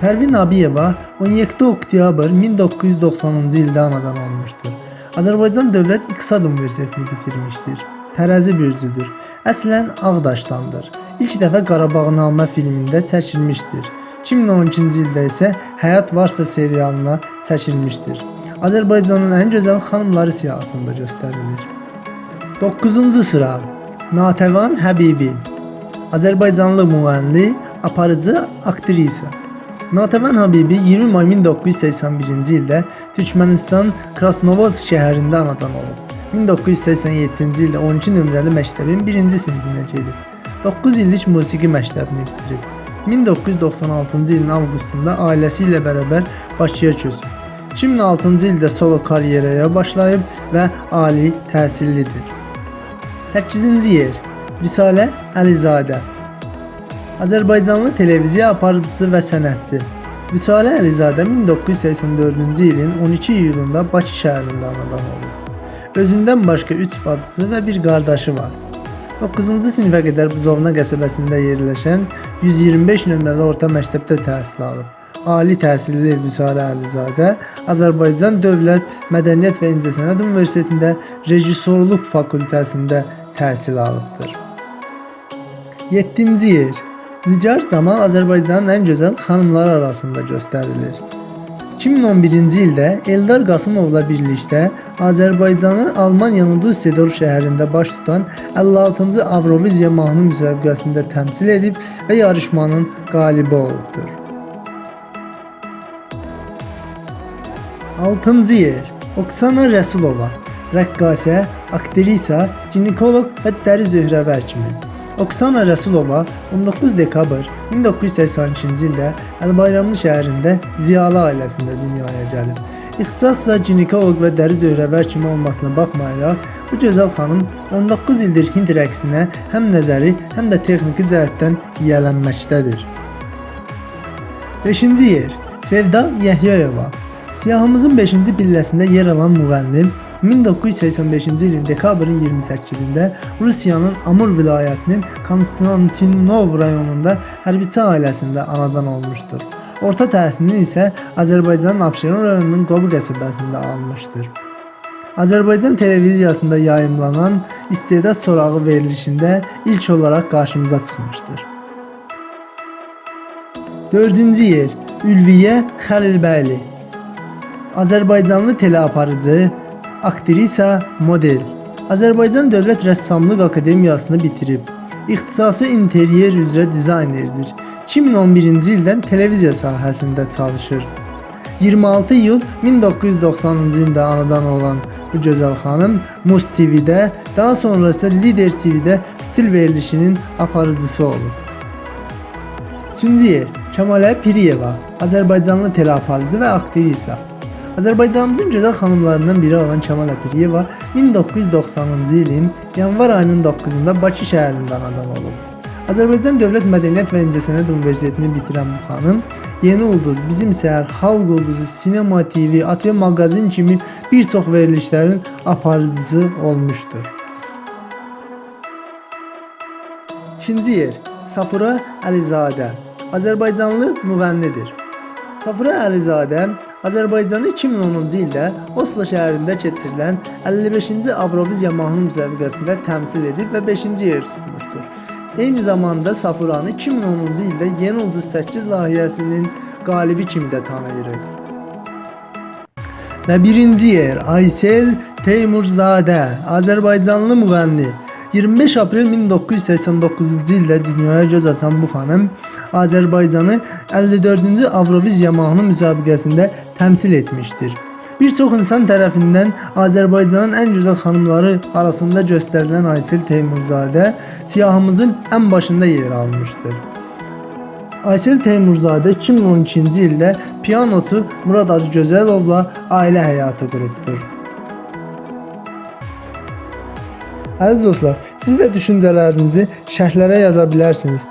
Pərvin Nabiyeva 17 oktyabr 1990-cı ildə anadan olmuşdur. Azərbaycan Dövlət İqtisad Universitetini bitirmişdir. Tərəzi bürcüdür. Əslən Ağdaşdandır. İlk dəfə Qarabağnamə filmində çəkilmişdir. 2012-ci ildə isə Həyat Varsa serialına çəkilmişdir. Azərbaycanın ən gözəl xanımları siyahısında göstərilir. 9-cu sıra Natəvan Həbibi. Azərbaycanlı müğənni, aparıcı, aktrisa. Natəvan Habibi 20 may 1981-ci ildə Türkmənistan Krasnovodsk şəhərində anadan olub. 1987-ci ildə 12 nömrəli məktəbin 1-ci sinifinə gedib. 9 illik musiqi məktəbini bitirib. 1996-cı ilin avqustunda ailəsi ilə bərabər Bakıya köçüb. 2006-cı ildə solo karyeraya başlayıb və ali təhsillidir. 8-ci yer Vüsalə Əlizadə. Azərbaycanlı televiziya aparıcısı və sənətçi. Vüsalə Əlizadə 1984-cü ilin 12 iyulunda Bakı şəhərində anadan olub. Özündən başqa 3 bacısı və bir qardaşı var. 9-cu sinifə qədər Buzovna qəsəbəsində yerləşən 125 nömrəli orta məktəbdə təhsil alıb. Ali təhsilli Vüsalə Əlizadə Azərbaycan Dövlət Mədəniyyət və İncəsənət Universitetində rejissorluq fakültəsində təhsil alıbdır. 7-ci yer Nigar Camal Azərbaycanın ən gözəl xanımları arasında göstərilir. 2011-ci ildə Eldar Qasımovla birlikdə Azərbaycanı Almaniyanın Düsseldorf şəhərində baş tutan 56-cı Avroviziya mahnı müsabiqəsində təmsil edib və yarışmanın qalibi olubdur. 6-cı yer Oksana Rəsulova, rəqqasə, aktrisa, ginekoloq və dəri zöhrəvi həkimi. Oksana Rəsulova 19 dekabr 1982-ci ildə Əlbayramlı şəhərində ziyalı ailəsində dünyaya gəlib. İxtisasla ginekoloq və dəri zöhrəvi həkimi olmasına baxmayaraq, bu gözəl xanım 19 ildir Hind rəqsinə həm nəzəri, həm də texniki cəhətdən yiyələnməkdədir. 5-ci yer Sevda Yəhyayeva. Siyahımızın 5-ci pilləsində yer alan müğənni 1985-ci ilin dekabrın 28-də Rusiyanın Amur vilayətinin Konstantinov rayonunda hərbiçi ailəsində anadan olmuşdur. Orta təhsilini isə Azərbaycanın Abşeron rayonunun Qobu qəsəbəsində almışdır. Azərbaycan televiziyasında yayımlanan İstedad Sorağı verilişində ilk olaraq qarşımıza çıxmışdır. 4-cü yer Ülviyə Xəlilbəyli. Azərbaycanlı teleaparıcı, aktrisa, model. Azərbaycan Dövlət Rəssamlıq Akademiyasını bitirib. İxtisası interyer üzrə dizaynerdir. 2011-ci ildən televiziya sahəsində çalışır. 26 iyul 1990-cı ildə anadan olan bu gözəl xanım Muz TV-də, daha sonra isə Lider TV-də stil verilişinin aparıcısı olub. 3-cü yer Kəmalə Piriyeva, Azərbaycanlı teleaparıcı və aktrisa. Azərbaycanımızın gözəl xanımlarından biri olan Kəmalə Piriyeva 1990-cı ilin yanvar ayının 9-da Bakı şəhərində anadan olub. Azərbaycan Dövlət Mədəniyyət və İncəsənət Universitetini bitirən bu xanım Yeni Ulduz, Bizim Səhər, Xalq Ulduzu, Sinema TV, ATV Maqazin kimi bir çox verilişlərin aparıcısı olmuşdur. 2-ci yer Safura Əlizadə, Azərbaycanlı müğənnidir. Safura Əlizadə Azərbaycanı 2010-cu ildə Oslo şəhərində keçirilən 55-ci Avroviziya mahnı müsabiqəsində təmsil edib və 5-ci yer tutmuşdur. Eyni zamanda Safuranı 2010-cu ildə Yeni Ulduz 8 layihəsinin qalibi kimi də tanıyırıq. Və birinci yer Aysel Teymurzadə, Azərbaycanlı müğənni. 25 aprel 1989-cu ildə dünyaya göz açan bu xanım Azərbaycanı 54-cü Avroviziya mahnı müsabiqəsində təmsil etmişdir. Bir çox insan tərəfindən Azərbaycanın ən gözəl xanımları arasında göstərilən Aysel Teymurzadə siyahımızın ən başında yer almışdır. Aysel Teymurzadə 2012-ci ildə pianoçu Murad Adıgözəlovla ailə həyatı qurubdur. Əziz dostlar, siz də düşüncələrinizi şərhlərə yaza bilərsiniz.